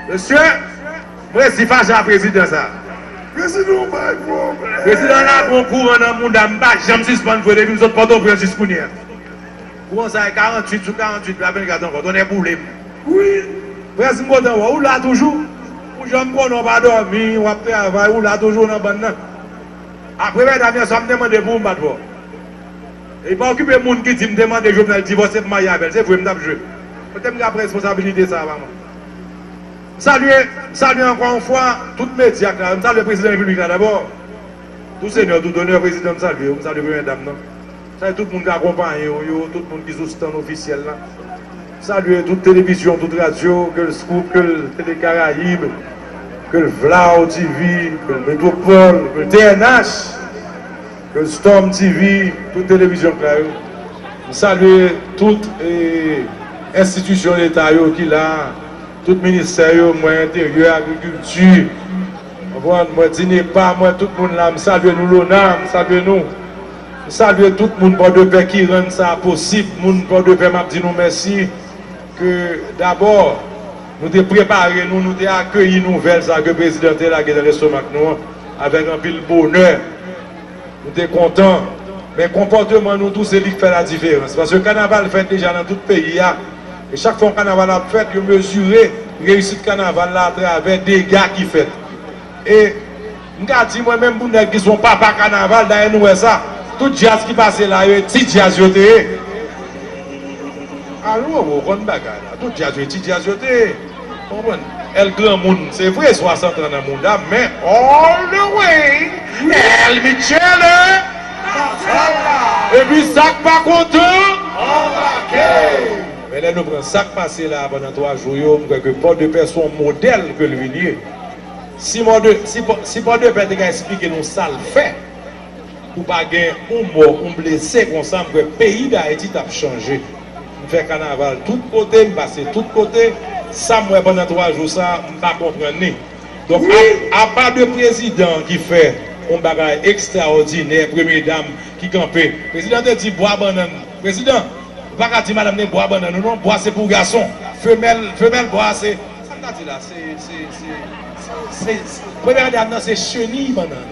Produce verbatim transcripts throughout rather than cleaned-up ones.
Mesye, m resi fache a prezidan sa. Prezidan bay pwoblèm. Prezidan la pran kouran nan mouda m, m pa janm sispann vre depi m sot Pòtoprens jis kounye a. Kouran sa e karannwit sou karannwit la vennkat ankò, tonnè boule m. Wi. Prèske m kontan wè w la toujou. Pou jan m konnen w pa dòmi, w ap travay, ou la toujou nan bann nan. Apre mèdam yè swa m te mande pou ou m pa t wè w. E pa okipe moun ki di m te mande Jovenel divòs epi m marye avè l. Se vre m t ap jwe. Kote m ka pran responsabilite sa a pa mwen? M salye, m salye ankò yon fwa tout medya k la. M salye prezidan repiblik la dabò. Tou senè, tou donè, prezidan, m salye w. M salye premyè dam nan. M salye tout moun k akonpaye w yo, tout moun ki sou stand ofisyèl la. M salye tout televizyon, tout radyo, ke l Scoop, ke l Télé Caraïbes, ke l Vlaw T V, ke l Metropole, ke l T N H, ke l Storm T V, tout televizyon k la yo. M salye tout eh, enstitisyon leta yo ki la, tout ministè yo, mwen enteryè, agrikilti, konprann, mwen dinepa, mwen tout moun la, m salye nou lona, m salye nou. M salye tout moun Pòdepè ki rann sa posib, moun Pòdepè m ap di nou mèsi, ke dabò, nou te prepare nou, nou te akeyi nouvèl sa ke prezidan te lage nan lestomak nou an, avèk anpil bonè. Nou te kontan, men konpòteman nou tou se li k fè ladiferans. Paske kanaval fèt deja nan tout peyi a. E chak fwa yon kanaval ap fèt, yo mezire reyisit kanaval la atravè dega ki fèt. E m ka di mwen menm pou nèg ki se yon papa kanaval, dayè nou wè sa. Tout djaz ki pase la yo, e ti djaz yo te ye. Alo, ou konn bagay la. Tout djaz yo, e ti djaz yo te ye. Konprann? El granmoun, se vre, swasant an nan mouda, men all the way, El Michele. Epi sa k pa kontan, anbake. Men lè nou pran sa k pase la pandan twa jou yo, m kwè ke Pòdepè se yon modèl ke l vin ye. Si Pòde, si Pò, si Pòdepè te ka eksplike nou sa l fè, pou pa gen yon mò, yon blese konsa, m kwè peyi Dayiti t ap chanje. M fè kanaval tout kote, m pase tout kote. Sa m wè pandan twa jou sa, m pa konprann li. Donk, a, apa de prezidan ki fè yon bagay ekstraòdinè, premye dam ki kanpe. Prezidan te di bwa bannann. Prezidan, ou pa ka di madanm ni bwa bannann ou non, bwa se pou gason. Femèl, femèl bwa se, sa m ta di la, se, se, se, se, se, premyè dam nan se cheni bannann.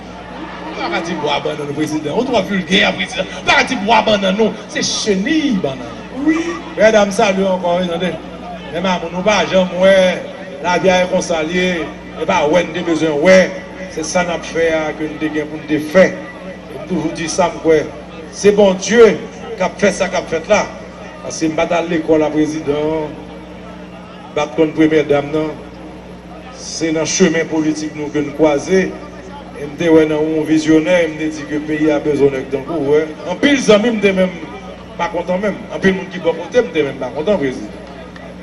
Ou pa ka di bwa bannann ou prezidan, ou twò vilgè prezidan. Ou pa ka di bwa bannann ou, se cheni bannann. Wi. Premyè dam salye ankò, wi, tande. Men mamoun, nou pa janm wè, lavi a e konsa l ye, e pa wè n te bezwen wè, se sa n ap fè a ke n te gen pou n te fè. E m toujou di sa m kwè. Se Bondye k ap fè sa k ap fèt la. Paske m pa t al lekòl a prezidan an, m pa t konn premyè dam nan. Se nan chemen politik nou ke n kwaze. E m te wè nan ou yon vizyonè, e m te di ke peyi a bezwen nèg tankou w. Anpil zanmi m te menm pa kontan menm. Anpil moun ki bò kote m te menm pa kontan, prezidan.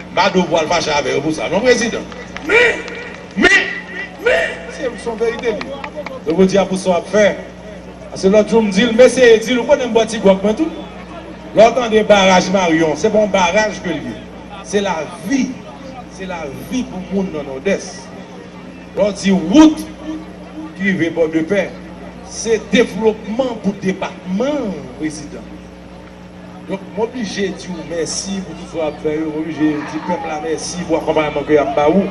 M pa di w pou al fache avè yo pou sa, non, prezidan. Men, men, men, se, se yon verite li. Donk, jodi a pou sa w ap fè, Paske lòt jou m di l, m eseye di l, ou konnen m bwè ti gwòg mwen tou. Lè w tande baraj Marion, se pa yon baraj ke l ye. Se lavi. Se lavi pou moun nan Nòdès. Lè w di wout ki rive Pòdepè, se devlopman pou depatman an, prezidan. Donk, m oblije di w mèsi pou tout sa w ap fè yo. M oblije di pèp la mèsi pou akonpayman ke y ap ba ou.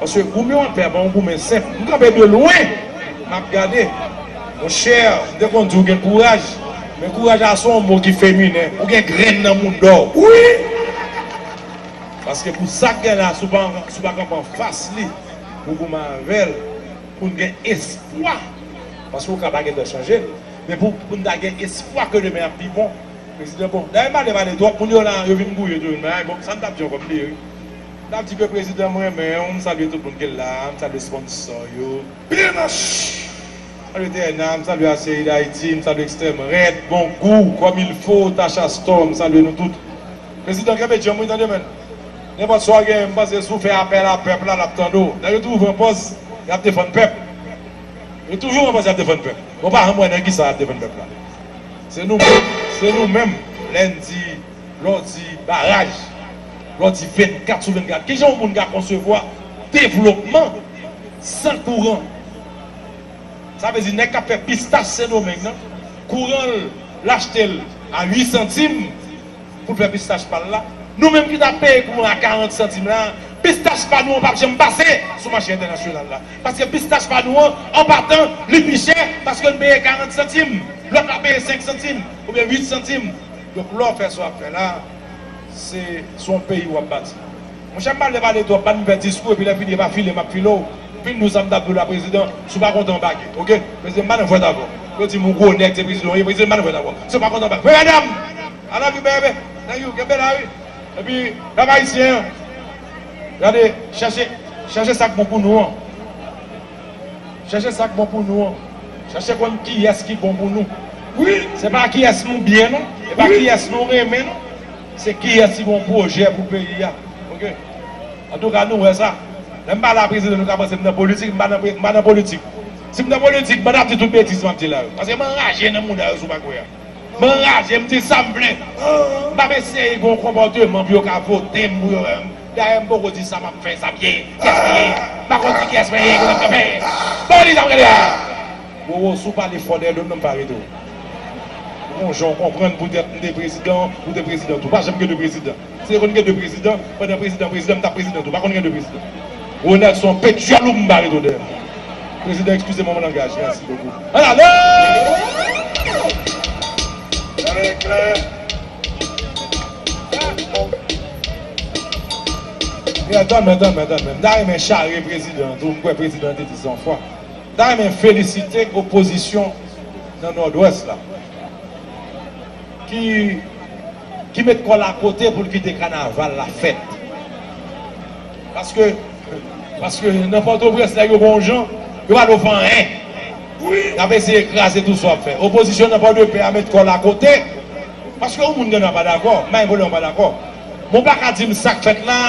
Paske goumen w ap fè a pa yon goumen senp. M kanpe de lwen, m ap gade. Monchè, m te konn di w gen kouraj, men kouraj la se yon mo ki feminen. Ou gen grenn nan mouda w. Wi! Paske pou sa k gen la, si w pa, si w pa kanpe anfas li, pou goumen avè l, pou n gen espwa, paske w ka pa gentan chanje l, men pou, pou n ta gen espwa ke demen ap pi bon. Prezidan, bon, dayè m pale, pale twòp, moun yo la, yo vin gouye tou, men, bon, sa m t ap di ankò, m bliye, wi. M t ap di ke prezidan, m renmen w, m salye tout moun ki la, m salye sponsò yo. P N H! Salye T N A, m salye Aserid Ayiti, m salye Extrême Red, Bon Gou, Comme Il Faut, Tacha Store, m salye nou tout. Prezidan, kenbe djanm, wi, tande, men. Nenpòt sa w gen, m panse si w fè apèl a pèp la, l ap tande w. Nèg yo toujou pran pòz, y ap defann pèp. Yo toujou pran pòz, y ap defann pèp. Bon, pa janm wè nan kisa y ap defann pèp la. Se nou menm, se nou menm, lè n di, lè w di baraj, lè w di vennkat sou vennkat. Kijan yon moun ka konsevwa devlopman san kouran? Sa vle di nèg k ap fè pistach Sendomeng nan, kouran l, l achte l a uit santim pou l fè pistach pa l la. Nou menm ki t ap peye kouran a karant santim la, Pistach pa nou an p ap janm pase sou mache entènasyonal la. Paske pistach pa nou an, an patan, li pi chè, paske n peye karant santim, lòt la peye senk santim, oubyen uit santim. Donk, lè w fè sa w ap fè la, se, se yon peyi w ap bati. Monchè, m pa vle pale twòp, pa n fè diskou, epi lè fini, e pa file m ap file w. Fin di w sa m t ap di w la, prezidan, si w pa kontan, anbake, oke? Prezidan, m pa nan jwèt avè w. Yo di m ou gwo nèg, se prezidan w ye, prezidan, m pa nan jwèt avè w. Si w pa kontan, anbake. Wi, medam! I love you, baby. Thank you. Kenbe la, wi. Epi, pèp ayisyen an, gade, chèche, chèche sa k bon pou nou an. Chèche sa k bon pou nou an. Chèche konn kiyès ki bon pou nou. Wi. Se pa kiyès nou byen, non. Se pa, wi, kiyès nou renmen, non. Se kiyès ki gon pwojè pou peyi a. Oke? Antouka, nou wè sa. Lè m pale a prezidan, nou ka panse m nan politik, m pa nan, m pa nan politik. Si m nan politik, m pa t ap di tout betiz m ap di la yo. Paske m anraje nan mouda yo, si w pa kwè a. M anraje, m di sa m vle. M p ap eseye gen yon konpòteman pou yo ka vote m, pou yo, dayè, m poko di sa m ap fè, sa m ye, kiyès mwen ye, m pa konn ki kiyès mwen ye, kiyès mwen ye. Bon, li t ap rele a. Wowo, si w pale fò dèyè do m nan, m pa rete w. Bon, jan w konprann poutèt m te prezidan, ou te prezidan tou. Pa janm gen de prezidan. Si te konn gen de prezidan, pandan prezidan, prezidan, m t ap prezidan tou. Pa konn gen de prezidan. Ronald se yon petyòl ou m ba reto dèyè m. Prezidan, eskize m mon langaj, mèsi bokou. Ann ale! Etann, etann, etann, etann. M ta renmen chare prezidan tou, m kwè prezidan te di sa yon fwa. M ta renmen felisite opozisyon nan Nòdwès la. Ki, ki met kò l akote pou l kite kanaval la fèt. Paske, paske nan Pòtoprens, nèg yo gon jan, yo pa dwe fè anyen. Wi. Y ap eseye kraze tou sa w ap fè. Opozisyon nan Pòdepè a met kò l akote, paske yon moun gen dwa pa dakò, m pa gen pwoblèm pa dakò. Men w pa ka di m sa k fèt la,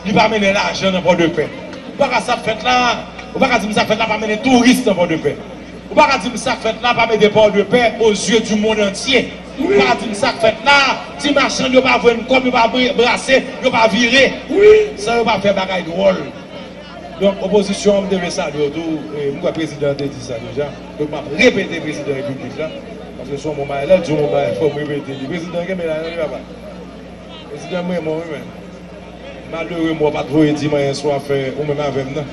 li pa mennen lajan nan Pòdepè. W pa ka sa k fèt la, w pa ka di m sa k fèt la pa mennen touris nan Pòdepè. Ou pa ka di m sa k fèt la pa mete Pòdepè aux yeux du monde entier. Ou pa ka di m sa k fèt la, ti machann yo pa jwenn kòb, yo pa br-, brase, yo pa vire. Wi. San yo pa fè bagay dwòl. Donk, opozisyon an, m te vle salye w tou. E, m kwè prezidan an te di sa deja. Donk, m ap repete prezidan repiblik la. Paske se yon bon bagay. Lè l di yon bon bagay, fò m repete li. Prezidan, kenbe la, non, li papa. Prezidan, m renmen w, wi, men. Malere mwen w pa t voye di m anyen sou afè ou menm avè m nan.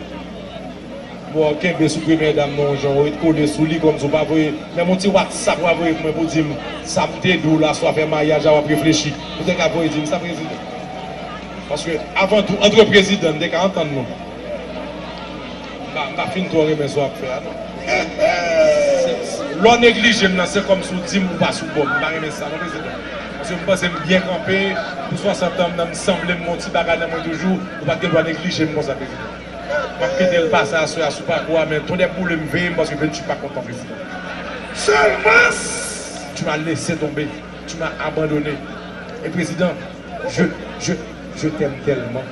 Bon, w kenbe sou premyè dam nan yon jan, w ret kole sou li kòmsi w pa voye, menm yon ti WhatsApp w pa voye pou mwen pou di m sa m te di w la sou afè maryaj la w ap reflechi. Ou te ka voye di m sa, prezidan. Paske, avan tou, antre prezidan, n te ka antann nou. M pa, m pa fin twò renmen sa w ap fè a, non. Se, se, lè w neglije m nan, se kòmsi w di m ou pa sou bò m. M pa renmen sa, non, prezidan. Paske m panse m byen kanpe, pou swasant an m nan, m sanble m gon ti bagay nan mwen toujou, ou pa t gen dwa neglije m konsa, prezidan. M ap kite l pase aswè a sou pakou a, men tonnè boule m veye m, paske Vennchit pa kontan, prezidan. Sèlman! Tu m'as laissé tomber, tu m'as abandonné. E prezidan, je, je, je t'aime tellement.